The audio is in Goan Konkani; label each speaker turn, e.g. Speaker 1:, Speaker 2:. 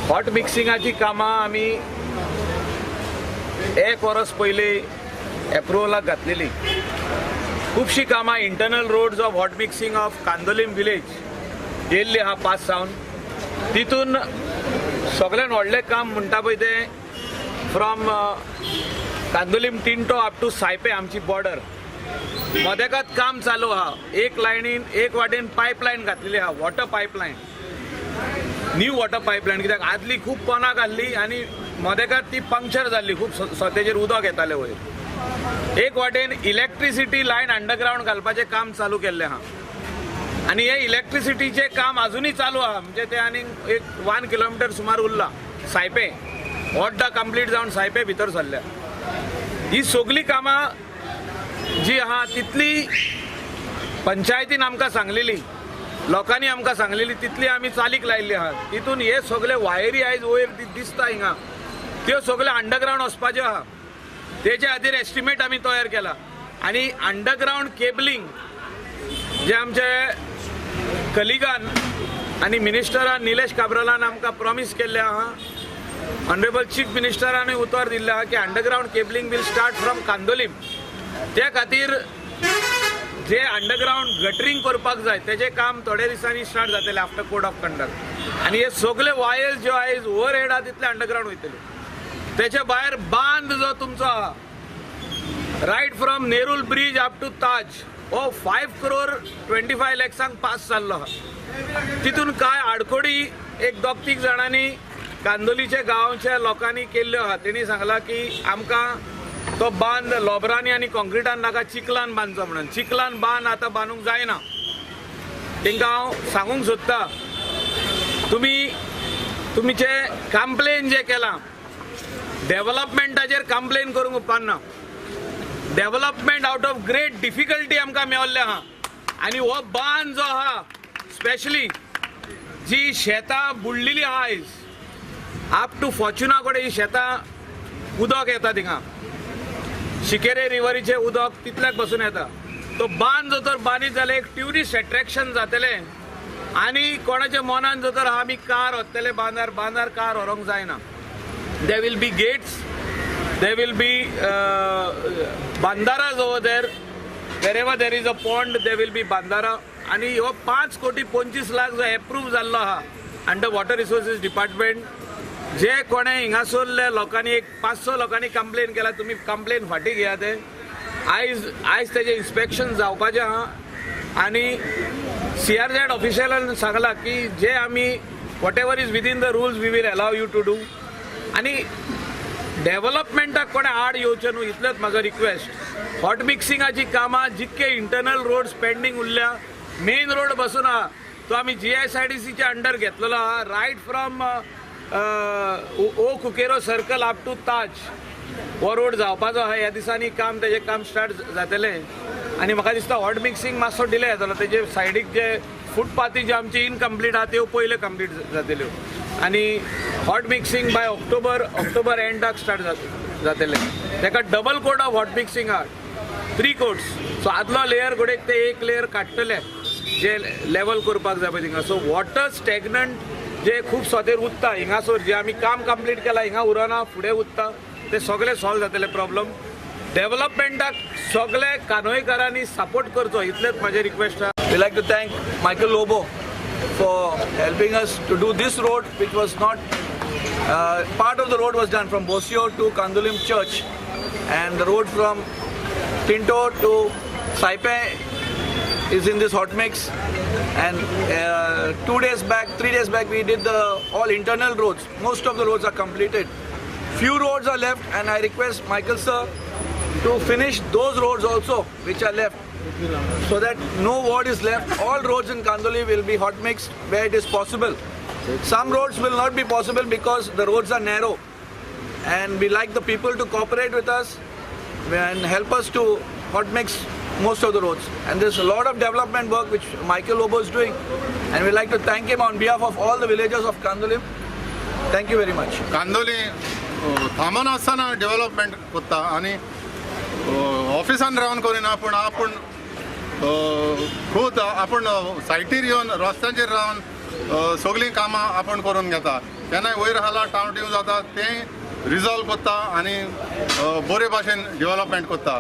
Speaker 1: हॉट मिक्सिंगाची कामां आमी एक वर्स पयलीं एप्रुवलाक घातलेली. खुबशीं कामां internal roads of hot mixing of Candolim village येयल्ली आहा पास जावन. तितून सगळ्यान व्हडलें काम म्हणटा पळय तें from Candolim Tinto up to Saipe आमची बॉर्डर मदेकात काम चालू आहा. एक लायनीन एक वाटेन पायपलायन घातलेली आहा, water pipeline, new water pipeline, कित्याक आदली खूब पोनाक आहली आनी मदेकात ती पंक्चर जाल्ली, खूब सोतेचेर उदक येतालें वयर. एक वाटेन इलेक्ट्रिसिटी लायन अंडरग्रावंड घालपाचें काम चालू केल्लें आहा आनी हे इलेक्ट्रिसिटीचें काम अजुनूय चालू आहा, म्हणजे तें आनीक एक 1 किलोमिटर सुमार उरलां. सायपे वड्डा कंप्लीट जावन सायपे भितर सरल्या. ही सगळीं कामां जी आहा तितली पंचायतीन आमकां सांगलेली, लोकांनी आमकां सांगलेली, तितली आमी चालीक लायिल्ली आहा. तितून हे सगळे वायरी आयज वयर दिसता हिंगा, त्यो सगळे अंडरग्रावंड वचपाच्यो आहा. तेच्या खातीर एस्टिमेट आमी तयार केला आनी अंडरग्रावंड केबलिंग जे आमचे कलिगान आनी मिनिस्टरान निलेश काब्रालान आमकां प्रॉमीस केल्लें आहा, ऑनरेबल चीफ मिनिस्टरानूय उतर दिल्लें आहा की underground cabling will start from Candolim. त्या खातीर जे अंडरग्रावंड गटरींग करपाक जाय तेजें काम थोड्या दिसांनी स्टार्ट जातलें आफ्टर कोड ऑफ कंडक्ट. आनी हे सगळे वायर्स ज्यो आयज ओवर हेड आहा तितले अंडरग्रावंड वयतले. तेच्या भायर बांद जो तुमचो आहा right from Nerul bridge up to Taj हो 5 crore 25 लॅक्सांक पास जाल्लो आहा. तितून कांय आडकोडी एक दोग तीग जाणांनी कांदोलीच्या गांवच्या लोकांनी केल्ल्यो आहा. तेणी सांगलां की आमकां तो बांद लोबरांनी आनी कॉन्क्रिटान नाका, चिखलान बांदचो म्हणून. चिखलान बांद आतां बांदूंक जायना. तांकां हांव सांगूंक सोदता, तुमी तुमचे कंप्लेन जे केलां डेव्हलपमेंटाचेर कंप्लेन करूंक उपकारना. Development out of great difficulty आमकां मेवल्लें आहा. आनी हो बांद जो आहा स्पेशली जी शेतां बुडलेली आहा आयज अप टू फॉर्च्युना कडेन ही शेतां उदक येता, थिंगा शिकेरे रिवरीचें उदक तितल्याक बसून येता. तो बांद जर तर बांदीत जाल्यार एक ट्युरिस्ट एट्रॅक्शन जातलें आनी कोणाच्या मनान जर तर आमी कार व्हरतले बांदार, बांदार कार व्हरूंक जायना. There will be gates, there will be bandharas over there. Wherever there is a pond, there will be bandhara. आनी हो 5 कोटी 25 लाख जो एप्रूव जाल्लो आहा अंडर वॉटर रिसोर्सीस डिपार्टमेंट, जे कोणे हिंगासरल्या लोकांनी एक 500 लोकांनी कंप्लेन केला, तुमी कंप्लेन फाटीं घेयात. ते आयज आयज तेजें इन्स्पेक्शन जावपाचें आहा आनी सीआरझेड ऑफिशियलान सांगलां की जे आमी whatever is within the rules, we will allow you to do. आनी डेव्हलपमेंटाक कोणें आड येवचें न्हू इतलेंच म्हाजो रिक्वेस्ट. हॉट मिक्सिंगाची कामां जितके इंटरनल रोड्स पेंडींग उरल्या, मेन रोड बसून आहा तो आमी जीएसआयडीसीच्या अंडर घेतलेलो आहा, right from O Cuqueiro circle up to Taj हो रोड जावपाचो आहा. ह्या दिसांनी काम तेजें काम स्टार्ट जातलें आनी म्हाका दिसता हॉट मिक्सिंग मातसो डिले जातलो. तेजे सायडीक जे फुटपाथी जे आमची इनकम्प्लीट आहा त्यो पयल्यो कंप्लीट जातल्यो आनी hot mixing by October, October एंडाक स्टार्ट जातलें. तेका double coat of hot mixing आहा, 3 कोट्स. सो आदलो लेयर घोडेक ते एक लेयर काडटले जे लेवल करपाक जाय पळय थिंगा. सो वॉटर स्टॅग्नंट जे खूब सोतेर उत्ता हिंगासर, जे आमी काम कंप्लीट केलां हिंगा उरना, फुडें उत्ता, ते सगळे सॉल्व जातले प्रॉब्लम. डेव्हलपमेंटाक सगळे कानोयकारांनी सपोर्ट करचो इतलेंच म्हाजें रिक्वेस्ट आहा.
Speaker 2: We like to thank Michael Lobo for helping us to do this road, which was not part of the road was done from Bosio to Candolim Church, and the road from Tinto to Saipe is in this hot mix. And 2 days back, 3 days back, we did the all internal roads. Most of the roads are completed. Few roads are left, and I request Michael sir to finish those roads also, which are left, so that no ward is left. All roads in Candolim will be hot mixed where it is possible. Some roads will not be possible because the roads are narrow, and we like the people to cooperate with us and help us to hot mix most of the roads. And there's a lot of development work which Michael Lobo is doing, and we like to thank him on behalf of all the villagers of Candolim. Thank you very much.
Speaker 3: Candolim थांबनासतना development करता आनी ऑफिसान रावन करिना, पूण आपूण खूद आपूण सायटीर येवन रस्त्यांचेर रावन सगळीं कामां आपूण करून घेता. केन्नाय वयर खाला टावटीव जाता तें रिजॉल्व करता आनी बरे भाशेन डेवलपमेंट करता.